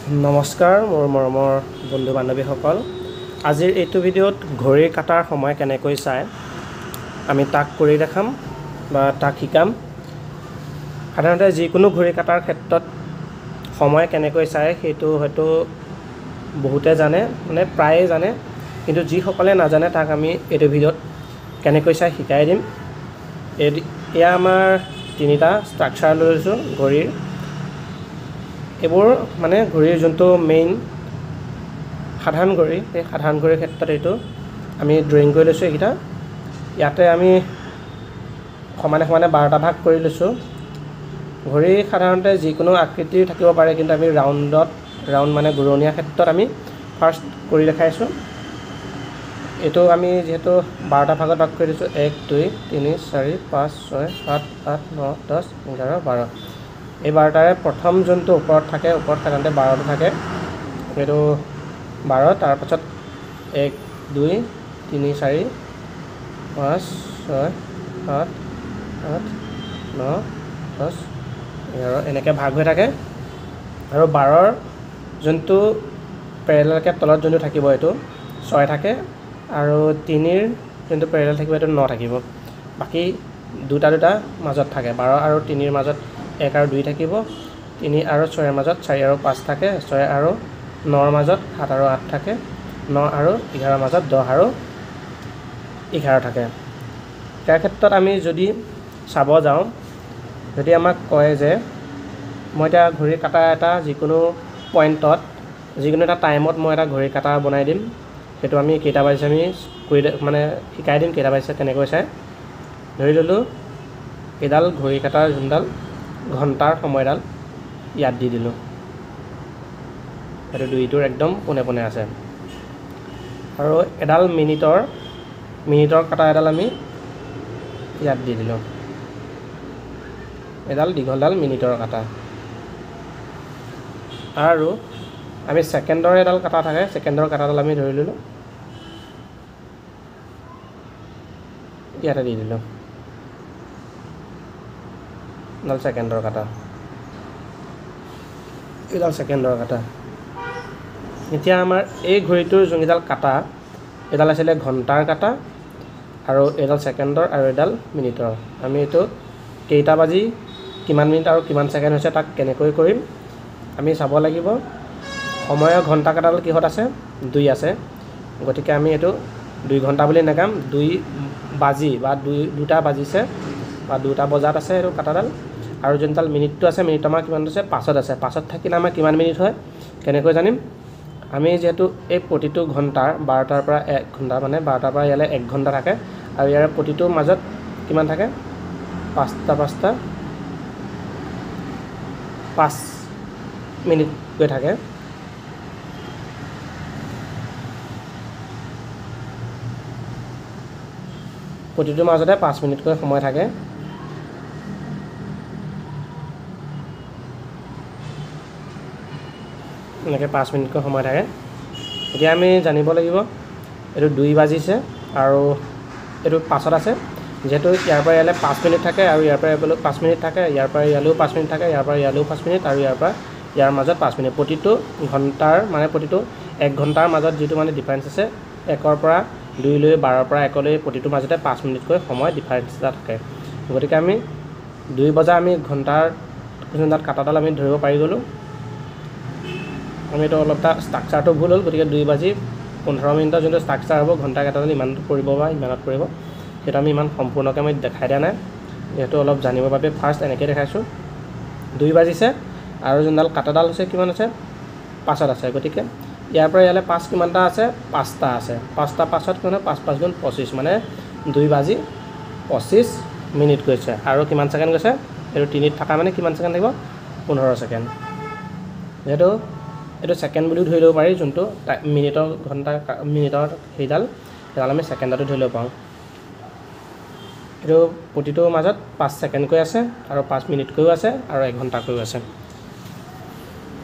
নমস্কাৰ মোৰ মৰমৰ বন্ধু বান্ধৱীসকল, আজিৰ এইটো ভিডিঅ'ত ঘড়ীৰ কাটাৰ সময় কেনেকৈ চায় আমি তাক কৰি দেখাম বা তাক শিকাম। সাধাৰণতে যিকোনো ঘড়ী কাটাৰ ক্ষেত্ৰত সময় কেনেকৈ চায় সেইটো হয়তো বহুতে জানে, মানে প্ৰায়ে জানে, কিন্তু যিসকলে নাজানে তাক আমি এইটো ভিডিঅ'ত কেনেকৈ চাই শিকাই দিম। এয়া আমাৰ তিনিটা ষ্ট্ৰাকচাৰ লৈ লৈছোঁ ঘড়ীৰ। এইবোৰ মানে ঘড়ীৰ যোনটো মেইন সাধাৰণ ঘড়ী, সেই সাধাৰণ ঘড়ীৰ ক্ষেত্ৰত এইটো আমি ড্ৰয়িং কৰি লৈছোঁ। এইকেইটা ইয়াতে আমি সমানে সমানে 12টা ভাগ কৰি লৈছোঁ। ঘড়ী সাধাৰণতে যিকোনো আকৃতিৰ থাকিব পাৰে, কিন্তু আমি ৰাউণ্ড মানে ঘূৰণীয়া ক্ষেত্ৰত আমি ফাৰ্ষ্ট কৰি দেখাইছোঁ। এইটো আমি যিহেতু 12টা ভাগত ভাগ কৰি দিছোঁ, 1 2 3 4 5 6 7 8 9 10 11 12। এই 12টাৰে প্ৰথম যোনটো ওপৰত থাকে, ওপৰত সাধাৰণতে 12টো থাকে, এইটো 12। তাৰপাছত 1 2 3 4 5 6 7 8 9 10 11 এনেকৈ ভাগ হৈ থাকে। আৰু 12ৰ যোনটো পেৰেলেলকৈ তলত যোনটো থাকিব এইটো 6 থাকে, আৰু 3ৰ যোনটো পেৰেলেল থাকিব এইটো 9 থাকিব। বাকী দুটা দুটা মাজত থাকে। 12 আৰু 3ৰ মাজত 1 আৰু 2 থাকিব, 3 আৰু 6ৰ মাজত 4 আৰু 5 থাকে, 6 আৰু 9ৰ মাজত 7 আৰু 8 থাকে, 9 আৰু 11ৰ মাজত 10 আৰু 11 থাকে। ইয়াৰ ক্ষেত্ৰত আমি যদি চাব যাওঁ, যদি আমাক কয় যে মই এতিয়া ঘড়ীৰ কাঁটা এটা যিকোনো পইণ্টত যিকোনো এটা টাইমত মই এটা ঘড়ীৰ কাঁটা বনাই দিম, সেইটো আমি কেইটা বাজিছে আমি কৰি মানে শিকাই দিম কেইটা বাজিছে কেনেকৈ চাই। ধৰি ল'লোঁ এইডাল ঘড়ী কাঁটাৰ যোনডাল ঘণ্টাৰ সময়ডাল ইয়াত দি দিলোঁ, সেইটো দুইটোৰ একদম পোনে পোনে আছে। আৰু এডাল মিনিটৰ কাঁটা এডাল আমি ইয়াত দি দিলোঁ, এডাল দীঘলডাল মিনিটৰ কাঁটা। আৰু আমি ছেকেণ্ডৰ এডাল কাঁটা থাকে, ছেকেণ্ডৰ কাঁটাডাল আমি ধৰি ল'লোঁ ইয়াতে দি দিলোঁ, এডাল ছেকেণ্ডৰ কাঁটা, এইডাল ছেকেণ্ডৰ কাঁটা। এতিয়া আমাৰ এই ঘড়ীটোৰ যোনকেইডাল কাঁটা, এডাল আছিলে ঘণ্টাৰ কাঁটা, আৰু এডাল ছেকেণ্ডৰ, আৰু এডাল মিনিটৰ। আমি এইটো কেইটা বাজি কিমান মিনিট আৰু কিমান ছেকেণ্ড হৈছে তাক কেনেকৈ কৰিম আমি চাব লাগিব। সময়ৰ ঘণ্টা কাঁটাডাল কিহত আছে? 2 আছে, গতিকে আমি এইটো 2 ঘণ্টা বুলি নাগাম, 2 বাজি বা 2টা বাজিছে বা 2টা বজাত আছে এইটো কাঁটাডাল। আৰু যোনডাল মিনিটটো আছে, মিনিট আমাৰ কিমানত আছে? 5ত আছে। 5ত থাকিলে আমাৰ কিমান মিনিট হয় কেনেকৈ জানিম? আমি যিহেতু এই প্ৰতিটো ঘণ্টাৰ 12টাৰ পৰা 1 ঘণ্টা, মানে 12টাৰ পৰা ইয়ালৈ 1 ঘণ্টা থাকে, আৰু ইয়াৰ প্ৰতিটোৰ মাজত কিমান থাকে? 5টা 5টা 5 মিনিটকৈ থাকে। প্ৰতিটোৰ মাজতে 5 মিনিটকৈ সময় থাকে। এনেকৈ 5 মিনিটকৈ সময় থাকে। এতিয়া আমি জানিব লাগিব এইটো 2 বাজিছে আৰু এইটো 5ত আছে, যিহেতু ইয়াৰ পৰা ইয়ালৈ 5 মিনিট থাকে, আৰু ইয়াৰ পৰা ইয়ালৈ 5 মিনিট থাকে, ইয়াৰ পৰা ইয়ালৈও 5 মিনিট থাকে, ইয়াৰ পৰা ইয়ালৈও 5 মিনিট, আৰু ইয়াৰ পৰা ইয়াৰ মাজত 5 মিনিট। প্ৰতিটো ঘণ্টাৰ মানে প্ৰতিটো 1 ঘণ্টাৰ মাজত যিটো মানে ডিফাৰেঞ্চ আছে, 1ৰ পৰা 2লৈ, 12ৰ পৰা 1লৈ প্ৰতিটোৰ মাজতে 5 মিনিটকৈ সময় ডিফাৰেঞ্চ এটা থাকে। গতিকে আমি 2 বজা আমি ঘণ্টাৰ যোনডাল কাঁটাডাল আমি ধৰিব পাৰি গ'লোঁ। আমি এইটো অলপ এটা ষ্ট্ৰাকচাৰটো ভুল হ'ল, গতিকে 2 বাজি 15 মিনিটৰ যোনটো ষ্ট্ৰাকচাৰ হ'ব, ঘণ্টা কাঁটাডাল ইমানটো পৰিব বা ইমানত পৰিব, সেইটো আমি ইমান সম্পূৰ্ণকৈ আমি দেখাই দিয়া নাই, যিহেতু অলপ জানিবৰ বাবে ফাৰ্ষ্ট এনেকৈ দেখাইছোঁ। 2 বাজিছে আৰু যোনডাল কাঁটাডাল হৈছে কিমান আছে? 5ত আছে, গতিকে ইয়াৰ পৰা ইয়ালৈ 5 কিমানটা আছে? 5টা আছে। 5টা 5ত কিমান হয়? 5 5 গুণ 25, মানে 2 বাজি 25 মিনিট গৈছে। আৰু কিমান ছেকেণ্ড গৈছে? এইটো 3ত থকা মানে কিমান ছেকেণ্ড থাকিব? 15 ছেকেণ্ড। যিহেতু এইটো ছেকেণ্ড বুলিও ধৰি ল'ব পাৰি, যোনটো মিনিটৰ ঘণ্টা মিনিটৰ সেইডাল আমি ছেকেণ্ডতো ধৰি ল'ব পাৰোঁ। এইটো প্ৰতিটোৰ মাজত 5 ছেকেণ্ডকৈ আছে, আৰু 5 মিনিটকৈও আছে, আৰু 1 ঘণ্টাকৈও আছে।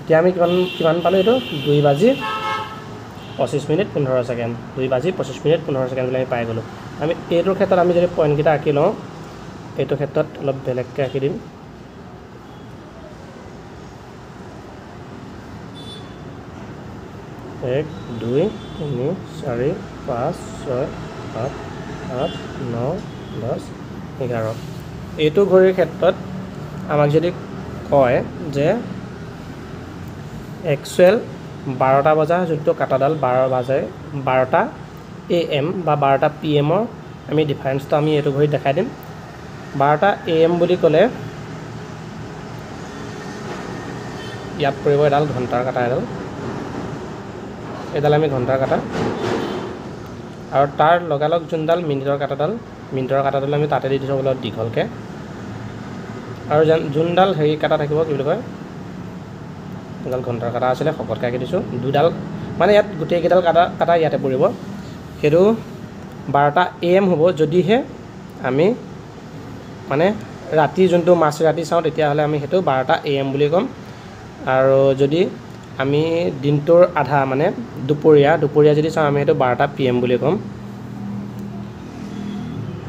এতিয়া আমি কিমান পালোঁ? এইটো 2 বাজি 25 মিনিট 15 ছেকেণ্ড, 2 বাজি 25 মিনিট 15 ছেকেণ্ড বুলি আমি পাই গ'লোঁ। আমি এইটোৰ ক্ষেত্ৰত আমি যদি পইণ্টকেইটা আঁকি লওঁ, এইটো ক্ষেত্ৰত অলপ বেলেগকৈ আঁকি দিম। 1 2 3 4 5 6 7 8 9 10 11। এইটো ঘড়ীৰ ক্ষেত্ৰত আমাক যদি কয় যে একচুৱেল 12টা বজা যোনটো কাটাডাল 12 বাজে 12টা AM বা 12টা PMৰ আমি ডিফাৰেঞ্চটো আমি এইটো ঘড়ীত দেখাই দিম। 12টা AM বুলি ক'লে ইয়াত পৰিব এডাল ঘণ্টাৰ কাটা, এডাল এডাল আমি ঘণ্টাৰ কাটা, আৰু তাৰ লগালগ যোনডাল মিনিটৰ কাটাডাল, মিনিটৰ কাটাডাল আমি তাতে দি দিছোঁ অলপ দীঘলকৈ। আৰু যোনডাল হেৰি কাটা থাকিব কি বুলি কয়, এডাল ঘণ্টাৰ কাটা আছিলে শকতকৈ আঁকি দিছোঁ, দুডাল মানে ইয়াত গোটেইকেইডাল কাটা কাটা ইয়াতে পৰিব। সেইটো 12টা AM হ'ব যদিহে আমি মানে ৰাতি যোনটো মাছ ৰাতি চাওঁ তেতিয়াহ'লে আমি সেইটো 12টা AM বুলি ক'ম। আৰু যদি আমি দিনটোৰ আধা মানে দুপৰীয়া দুপৰীয়া যদি চাওঁ আমি সেইটো 12টা PM বুলি ক'ম।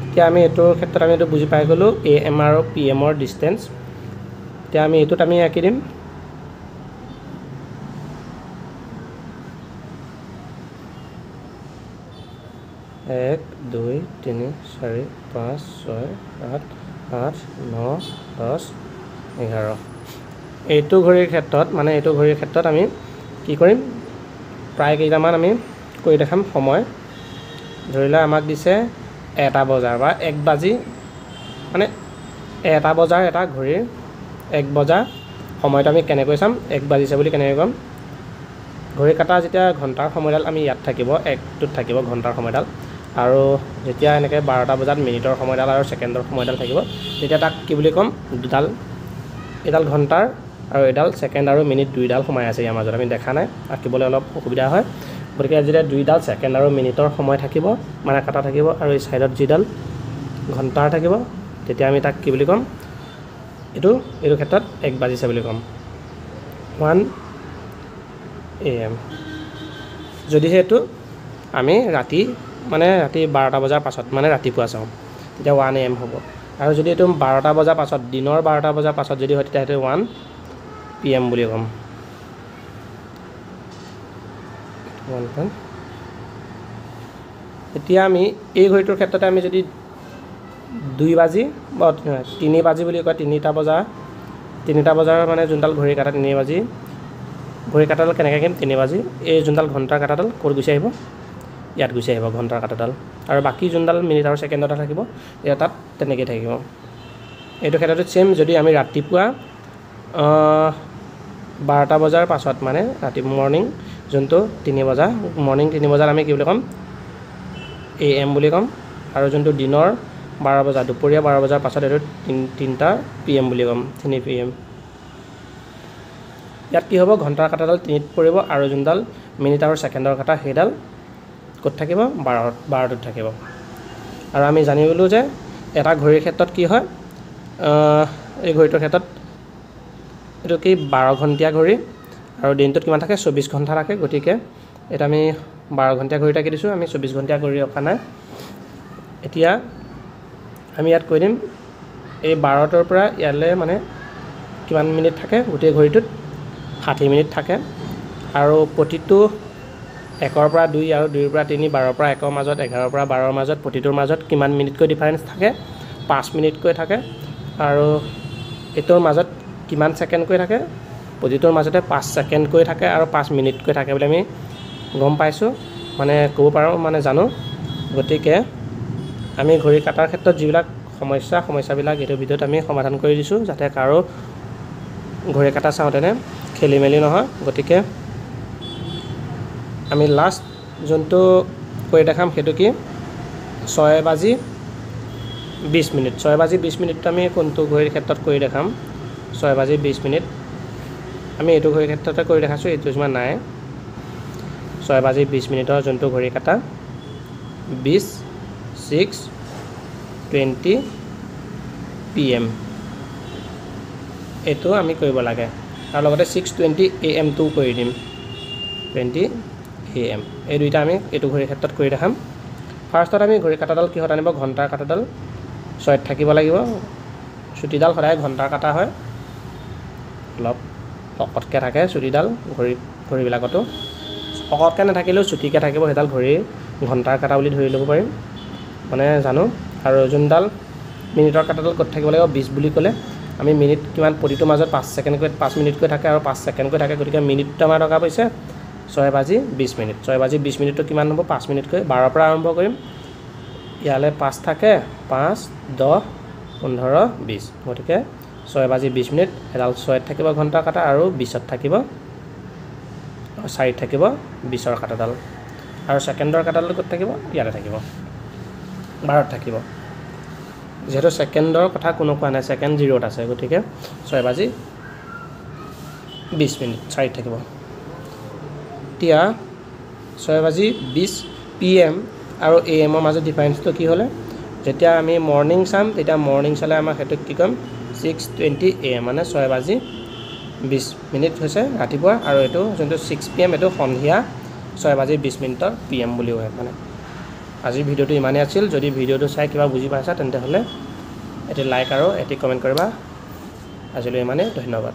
এতিয়া আমি এইটোৰ ক্ষেত্ৰত আমি এইটো বুজি পাই গ'লোঁ AM আৰু PMৰ ডিষ্টেঞ্চ। এতিয়া আমি এইটোত আমি আঁকি দিম 1 2 3 4 5 6 7 8 9 10 11। এইটো ঘড়ীৰ ক্ষেত্ৰত মানে এইটো ঘড়ীৰ ক্ষেত্ৰত আমি কি কৰিম, প্ৰায় কেইটামান আমি কৰি দেখাম সময়। ধৰি লোৱা আমাক দিছে 1টা বজাৰ বা 1 বাজি মানে 1টা বজাৰ এটা ঘড়ীৰ 1 বজা সময়টো আমি কেনেকৈ চাম, 1 বাজিছে বুলি কেনেকৈ ক'ম। ঘড়ী কাটা যেতিয়া ঘণ্টাৰ সময়ডাল আমি ইয়াত থাকিব, 1টোত থাকিব ঘণ্টাৰ সময়ডাল, আৰু যেতিয়া এনেকৈ 12টা বজাত মিনিটৰ সময়ডাল আৰু ছেকেণ্ডৰ সময়ডাল থাকিব তেতিয়া তাক কি বুলি ক'ম, দুডাল এডাল ঘণ্টাৰ আৰু এডাল ছেকেণ্ড আৰু মিনিট দুইডাল সোমাই আছে ইয়াৰ মাজত, আমি দেখা নাই, আঁকিবলৈ অলপ অসুবিধা হয়। গতিকে যেতিয়া দুইডাল ছেকেণ্ড আৰু মিনিটৰ সময় থাকিব মানে কাটা থাকিব আৰু এই ছাইডত যিডাল ঘণ্টাৰ থাকিব তেতিয়া আমি তাক কি বুলি ক'ম, এইটো এইটো ক্ষেত্ৰত 1 বাজিছে বুলি ক'ম, 1 AM। যদিহে এইটো আমি ৰাতি মানে ৰাতি 12টা বজাৰ পাছত মানে ৰাতিপুৱা চাওঁ তেতিয়া 1 AM হ'ব। আৰু যদি এইটো 12টা বজাৰ পাছত দিনৰ 12টা বজাৰ পাছত যদি হয় তেতিয়া সেইটো 1 PM বুলি ক'ম। এতিয়া আমি এই ঘড়ীটোৰ ক্ষেত্ৰতে আমি যদি 2 বাজি বা 3 বাজি বুলি কয়, 3টা বজাৰ মানে যোনডাল ঘড়ী কাটা 3 বাজি ঘড়ী কাটাডাল কেনেকৈ আঁকিম, 3 বাজি এই যোনডাল ঘণ্টাৰ কাটাডাল ক'ত গুচি আহিব, ইয়াত গুচি আহিব ঘণ্টাৰ কাটাডাল, আৰু বাকী যোনডাল মিনিট আৰু ছেকেণ্ডৰ থাকিব এয়া তাত তেনেকৈয়ে থাকিব। এইটো ক্ষেত্ৰতো ছেইম, যদি আমি ৰাতিপুৱা 12টা বজাৰ পাছত মানে ৰাতি মৰ্ণিং যোনটো 3 বজা মৰ্ণিং 3 বজাত আমি কি বুলি ক'ম, AM বুলি ক'ম। আৰু যোনটো দিনৰ 12 বজা দুপৰীয়া 12 বজাৰ পাছত এইটো 3টা PM বুলি ক'ম, 3 PM। ইয়াত কি হ'ব, ঘণ্টাৰ কাটাডাল 3ত পৰিব আৰু যোনডাল মিনিট আৰু ছেকেণ্ডৰ কাটা সেইডাল ক'ত থাকিব, 12টোত থাকিব। আৰু আমি জানিলোঁ যে এটা ঘড়ীৰ ক্ষেত্ৰত কি হয়, এই ঘড়ীটোৰ ক্ষেত্ৰত এইটো কি 12 ঘণ্টীয়া ঘড়ী আৰু দিনটোত কিমান থাকে, 24 ঘণ্টা থাকে। গতিকে এটা আমি 12 ঘণ্টীয়া ঘড়ী আঁকি দিছোঁ, আমি 24 ঘণ্টীয়া ঘড়ী ৰখা নাই। এতিয়া আমি ইয়াত কৈ দিম এই 12টোৰ পৰা ইয়ালৈ মানে কিমান মিনিট থাকে, গোটেই ঘড়ীটোত 60 মিনিট থাকে। আৰু প্ৰতিটো 1ৰ পৰা 2 আৰু 2ৰ পৰা 3, 12ৰ পৰা 1ৰ মাজত, 11ৰ পৰা 12ৰ মাজত প্ৰতিটোৰ মাজত কিমান মিনিটকৈ ডিফাৰেঞ্চ থাকে, 5 মিনিটকৈ থাকে। আৰু এইটোৰ মাজত কিমান ছেকেণ্ডকৈ থাকে, প্ৰতিটোৰ মাজতে 5 ছেকেণ্ডকৈ থাকে আৰু 5 মিনিটকৈ থাকে বুলি আমি গম পাইছোঁ, মানে ক'ব পাৰোঁ, মানে জানো। গতিকে আমি ঘড়ী কাটাৰ ক্ষেত্ৰত যিবিলাক সমস্যাবিলাক এইটো ভিডিঅ'ত আমি সমাধান কৰি দিছোঁ, যাতে কাৰো ঘড়ী কাটা চাওঁতেনে খেলি মেলি নহয়। গতিকে আমি লাষ্ট যোনটো কৰি দেখাম সেইটো কি, 6:20। 6:20 আমি কোনটো ঘড়ীৰ ক্ষেত্ৰত কৰি দেখাম, 6:20 আমি এইটো ঘড়ীৰ ক্ষেত্ৰতে কৰি দেখাইছোঁ, এইটো যিমান নাই। 6:20 যোনটো ঘড়ী কাটা 20 6:20 PM এইটো আমি কৰিব লাগে। আৰু লগতে 6:20 AM টোও কৰি দিম, 20 AM। এই দুইটা আমি এইটো ঘড়ীৰ ক্ষেত্ৰত কৰি দেখাম। ফাৰ্ষ্টত আমি ঘড়ী কাটাডাল কিহত আনিব, ঘণ্টাৰ কাটাডাল 6ত থাকিব লাগিব। চুটিডাল সদায় ঘণ্টাৰ কাটা হয়, অলপ শকতকৈ থাকে চুটিডাল ঘড়ীবিলাকতো। শকতকৈ নাথাকিলেও চুটিকৈ থাকিব, সেইডাল ঘড়ীৰ ঘণ্টাৰ কাঁটা বুলি ধৰি ল'ব পাৰিম, মানে জানো। আৰু যোনডাল মিনিটৰ কাঁটাডাল ক'ত থাকিব লাগিব, 20 বুলি ক'লে আমি মিনিট কিমান, প্ৰতিটোৰ মাজত 5 ছেকেণ্ডকৈ, 5 মিনিটকৈ থাকে আৰু 5 ছেকেণ্ডকৈ থাকে, গতিকে মিনিটটো আমাৰ দৰকাৰ পৰিছে 6:20। 6:20 মিনিটটো কিমান হ'ব, 5 মিনিটকৈ 12ৰ পৰা আৰম্ভ কৰিম, ইয়ালৈ 5 থাকে, 5 10 15 20, গতিকে 6:20 এডাল 6ত থাকিব ঘণ্টাৰ কাঁটা আৰু 20ত থাকিব, 4ত থাকিব 20ৰ কাঁটাডাল। আৰু ছেকেণ্ডৰ কাঁটাডাল ক'ত থাকিব, ইয়াতে থাকিব, 12ত থাকিব। যিহেতু ছেকেণ্ডৰ কথা কোনো কোৱা নাই, ছেকেণ্ড 0ত আছে, গতিকে 6:20 4ত থাকিব। এতিয়া 6:20 PM আৰু AM ৰ মাজত ডিফাৰেঞ্চটো কি হ'লে, যেতিয়া আমি মৰ্ণিং চাম তেতিয়া মৰ্ণিং চালে আমাক সেইটোক কি ক'ম, 6:20 AM, মানে 6:20 হৈছে ৰাতিপুৱা। আৰু এইটো যোনটো 6 PM এইটো সন্ধিয়া 6:20 PM বুলিও কয়। মানে আজিৰ ভিডিঅ'টো ইমানেই আছিল। যদি ভিডিঅ'টো চাই কিবা বুজি পাইছা তেন্তে হ'লে এটি লাইক আৰু এটি কমেণ্ট কৰিবা। আজিলৈ ইমানেই, ধন্যবাদ।